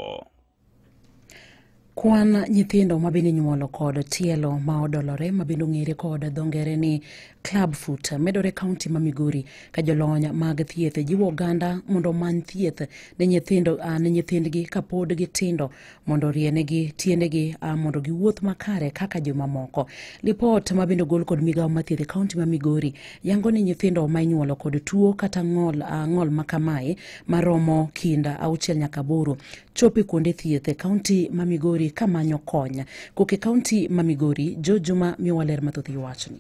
mamoko. Kwan nyithindo mabende inyuolo kod tielo ma odolore mabende ong'ere kod dho ngere ni club foot medore kaunti ma Migori ka jolony mag thieth jiwo oganda mondo omany thieth ne nyithindo ne nyithindgi kapod gitindo mondo orienegi tiendegi mondo giwuoth makare kaka jomamoko. Lipot mabende ogol kod migawo mar thieth e kaunti ma Migori yango ni nyithindo ma inyuolo kod tuo kata ng'ol makamae maromo kind 6 nyaka 8 chopo e kuonde thieth e kaunti ma Migori kamanyo kony. Koke kaunti ma Migori, Jo Juma miwa ler mathoth e wachni.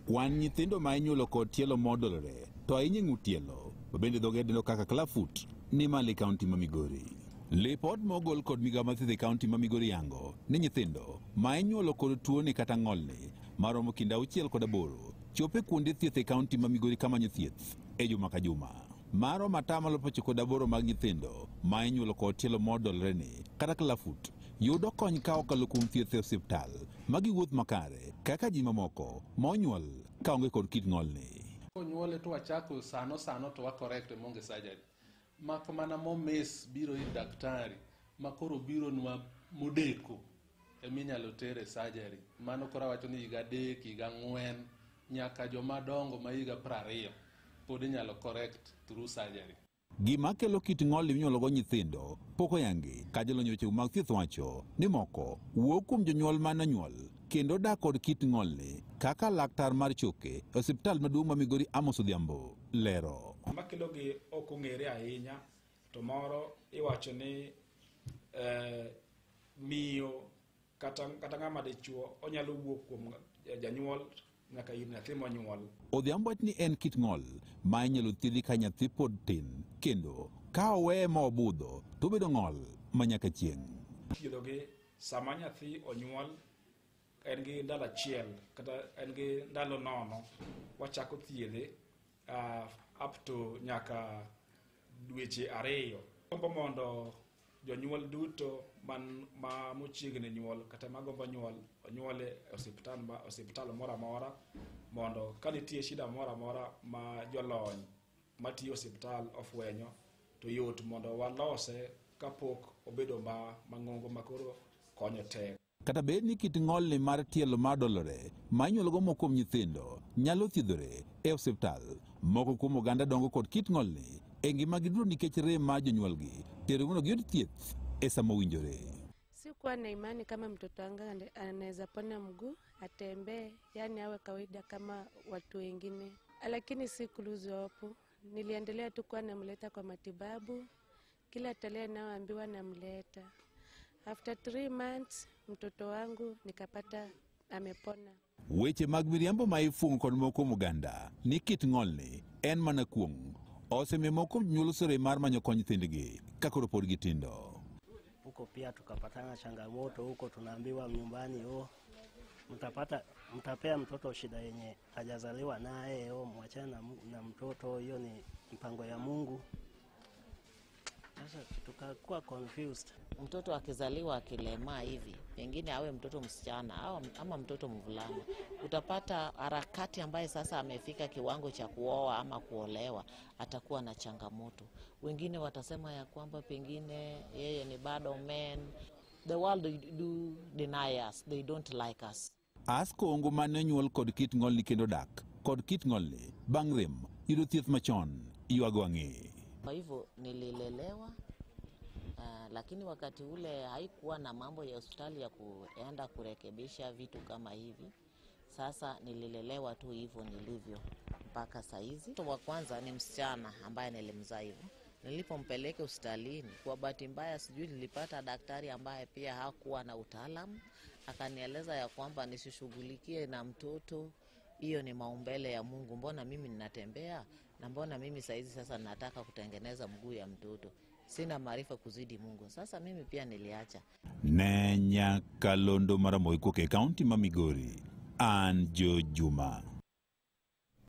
Kwan nyithindo ma inyuolo kod tielo modolore to ahinya ng'ut tielo mabende dhoge dendo kaka clubfoot ni malo e kaunti ma Migori. Lipot mogol kod migawo mar thieth e kaunti ma Migori yango ni nyithindo ma inyuolo kod tuoni kata ng'olni maromo kind 6 kod 8 chopo e kuonde thieth e kaunti ma Migori kamanyo thieth e juma ka juma. Maromo 98% mag nyithindo ma inyuolo kod tielo modolore ni kata clubfoot yudo kony ka okalo kuom thieth e osiptal magiwuoth makare kaka ji mamoko ma onyuol kaonge kod kit ng'olni. Onyuole to wachako sano sano to wa correct monge surgery. Mak mana momis biro ir daktari ma koro biro nwa modeko eminyalo tere surgery. Mano koro awacho ni higa 3, higa 4 nyaka joma dongo ma higa 20 pod inyalo correct through surgery. Gima kelo kit ng'ol minyuologo nyithindo pok oyangi ka jolony weche mag thieth wacho ni moko wuok kuom jonyuol mane onyuol kendo dak kod kit ng'olni kaka laktar mar choke e osiptal maduong' ma Migori Amos Odhiambo lero. Makelo gi ok ong'ere ahinya to moro iwacho ni miyo kata ng'ama dichuo onyalo wuok kuom janyuol nyaka ir nyathi monyuol. Odhiambo wacho ni en kit ng'ol ma inyalo thiedhi ka nyathi pod tin kendo ka oweye ma obudho to obedo ng'ol ma nyaka chieng'. Thiedhogi sama nyathi onyuol en gi ndalo 1 kata en gi ndalo 0 wachako thiedhe up to nyaka dweche 2. Gombo mondo jonyuol duto man ma mochiegni nyuol kata magombo nyuol onyuole e osiptal moro amora mondo ka nitie shida moro amora ma jolony matiyo osiptal ofwenyo to yot mondo walose kapok obedo mang'ongo makoro konyo tek. Kata bed ni kit ng'olni mar tielo madolore ma inyuologo moko kuom nyithindo nyalo thiedhore e osiptal. Moko kuom oganda dongo kod kit ng'olni e ngimagi duto nikech rem mar jonyuolgi tero mondo giyud thieth e sama owinjore. Sikuwa na imani kama mtoto wangu anaweza pona mguu atembee, yani awe kawaida kama watu wengine, lakini si kulose hope. Niliendelea tu kuwa namleta kwa matibabu, kila tarehe nayoambiwa namleta. After 3 months mtoto wangu nikapata amepona. Weche mag miriambo ma ifuong'o kod moko kuom oganda ni kit ng'olni en mana kuong' osemiyo moko kuom jonyuol osore mar manyo kony nyithindgi ka koro pod gitindo. Huko pia tukapatana changamoto huko, tunaambiwa nyumbani, oh, mtapea mtoto shida yenye hajazaliwa naye, oh, mwachane na mtoto, hiyo ni mpango ya Mungu. Sasa tukakuwa confused. Mtoto akizaliwa akilemaa hivi, pengine awe mtoto msichana au ama mtoto mvulana, utapata harakati ambaye sasa amefika kiwango cha kuoa ama kuolewa, atakuwa na changamoto. Wengine watasema ya kwamba pengine yeye ni bado man. The world do deny us, they don't like us. Asko Ongo mane onyuol kod kit ng'olni kendo dak kod kit ng'olni bang' rem yudo thieth machon ywago ang'e. Kwa hivyo nililelewa, lakini wakati ule haikuwa na mambo ya hospitali ya kuenda kurekebisha vitu kama hivi. Sasa nililelewa tu hivyo nilivyo mpaka saizi. Mtoto wa kwanza ni msichana ambaye nilimzaa hivyo. Nilipompeleka hospitalini, kwa bahati mbaya sijui nilipata daktari ambaye pia hakuwa na utaalamu, akanieleza ya kwamba nisishughulikie na mtoto, hiyo ni maumbile ya Mungu, mbona mimi ninatembea na mbona mimi saizi sasa nataka kutengeneza mguu ya mtoto, sina maarifa kuzidi Mungu. Sasa mimi pia niliacha. Ne Nyakalondo Maramogi kuok e kaunti ma Migori, an Jo Juma.